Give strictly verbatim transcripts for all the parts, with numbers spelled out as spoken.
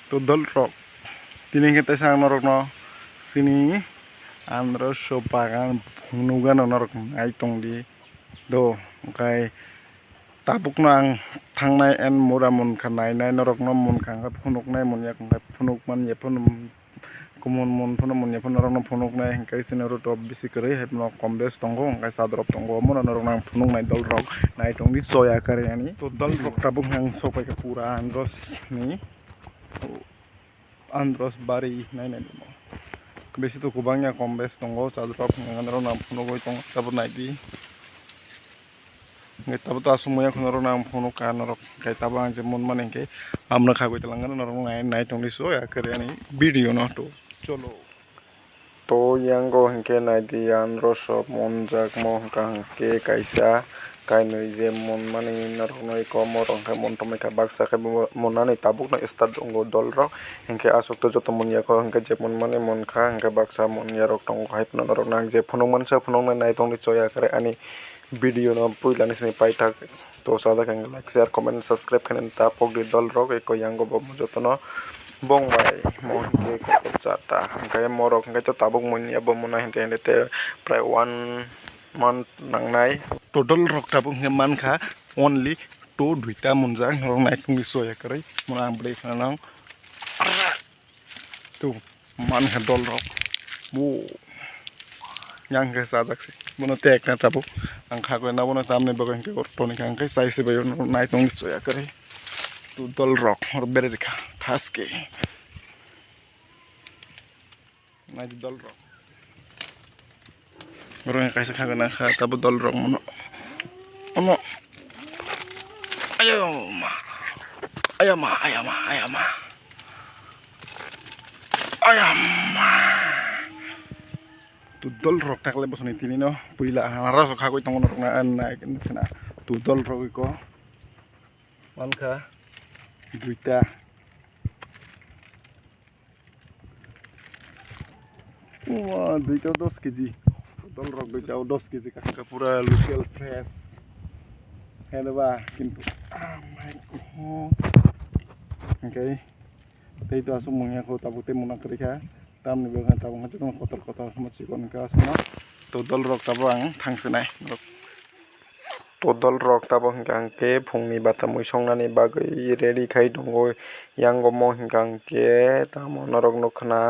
To dol rok, tini khe teisa ang norokno chini andro so bagan phunukgano norok nai tongdi do, hwnkhe tabukno ang thangnai and mura munkha nainai norokno munkha hwnkhe phunuknai munya hwnkhe phunuk manya phunuk kumun mun phunuk munya phunuk norokno phunuknai hwnkhe chini oro to bisi kwrwi hai phano kom bes tongo hwnkhe chadrop tongo omono norokno ang phunuknai dol rok nai tongdi choya karwi ani to dol rok tabuk ang sokpaikha pura andro ni. Andros bari nainai bisi to kwbangya kom bes tongo chadrok hwnwi norok nang phunugwi tongo tabuk naidi hwnkhe tabuk to aswk muya kheno norok nang phunukha norok hwnkhe tabuk ang je munmani hwnkhe amno khagwi twlangkha norok nai nai tongdi so ya kwrwi ani video no to cholo. To yango hwnkhe naidi andro sok munjakmo hwnkha hwnkhe kaisa kainwi je munmani norokno eko morok hwnkhe muntongmani kha baksa khe bo munnani tabukno start wngo dolrok hwnkhe aswk to joto munyakho hwnkhe je munmani munkha hwnkhe baksa munyarok tongo hai phano norokno ang je phunukmani se phunuknai naitongdi choya kwrwi ani video no puilani simi paithak to sajak hwnkhe like share comment subscribe khainani ta pokdi dolrok eko yango bo jotono. Bong bai mo hwnkhe chata hwnkhe morok hwnkhe to tabuk munya bo mwnai hwnkhe hwnkhe te prai one month nangnai. Total rok tabuk hwnkhe mankha only to duita munjak norok naikhungni soya kwrwi mwnang bwrwi khwnanw to mankha dol rok bo. Yang khe sajak se bono tek na tabuk ang kha koi na bono tamni bagwi hwnkhe toni kha hwnkhe sai se bai naitongni soya kwrwi. Tu dol rok hor bere rikha thaske. Naidi dol rok. Borok kaisa kha gana kha tabo dol rok mono. Ono. Ayama. Ayama, ayama, ayama. Ayama. Tu dol rok takle bosoni tini no puila hana rok khagwi tongo norok na nai khna. Tu dol rok iko. Mankha. Duita. Uwa, duita dos kg. Dol rok duita o dos kg kaka pura local fresh. Hede ba kintu. Ah, my God. Okay. Tei to asuk mungya ko tabuk tei muna kwrwi kha. Tamni bagwi tabuk hwnkhai kotor kotor hwnma chikon wngkha asukno. To dol rok tabuk ang thangsinai. To dol rok tabuk hwnkha hwnkhe phungni bata mui songnani bagwi ready khai tongo. Yang omo hwnkha hwnkhe tamo norok nukha na.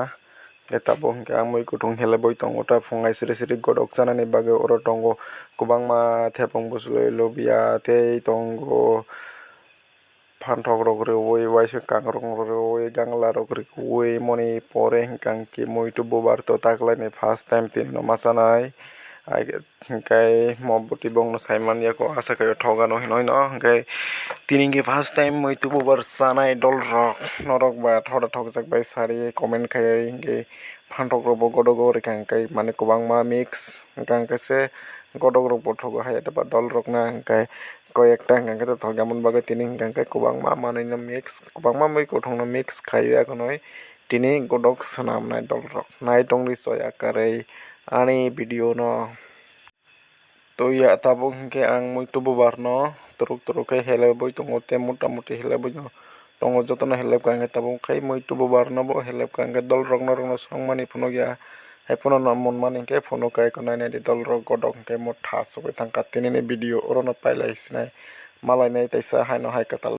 Hwnkhe tabuk hwnkhe ang mui kuthung helebwi tongo ta phungai siri siri godok chanani bagwi oro tongo kwbangma thepung bwchwlwi lobia tei tongo. Phanthok rok rwui, uaisa kangrong rok rwui, gangla rok rwui, moni pore hwnkha hwnkhe muitu bubar to taklaini first time tini no ma chanai. Ai hwnkhe mo bwtwi bongno sai manya kho, asa khe thok ano hinwi no hwnkhe tini hwnkhe first time muitu bubar chanai dol rok norok ba thoda thokjak bai sari comment khai hwnkhe phanthok rok bo godo go rwkha hwnkhe mane kwbangma mix hwnkha hwnkhe se godok rok bo thogo hai dol rok na hwnkhe. Koi ekta hwnkha khe to thok ya mani bagwi tini hwnkha khe kwbangma manwi no mix, kwbangma mui kuthung no mix khai ya khwnwi tini godok swnam nai dol rok nai tongdi choya kwrwi ani video no. To ya tabuk hwnkhe ang muitu bubar no twrwk twrwk khe helebwi tongo tei mota moti helebwi tongo, jotono helep kha hwnkhe tabuk khai muitu bubar no bo helep kha hwnkhe dol rok norok no songmani phunuk ya. Hai phano no munmani hwnkhe phunuk kha eko nainai di dol rok godok hwnkhe motha asugwi thangkha tini ni video oro no pailai sinai malainai teisa haino hai kwtal.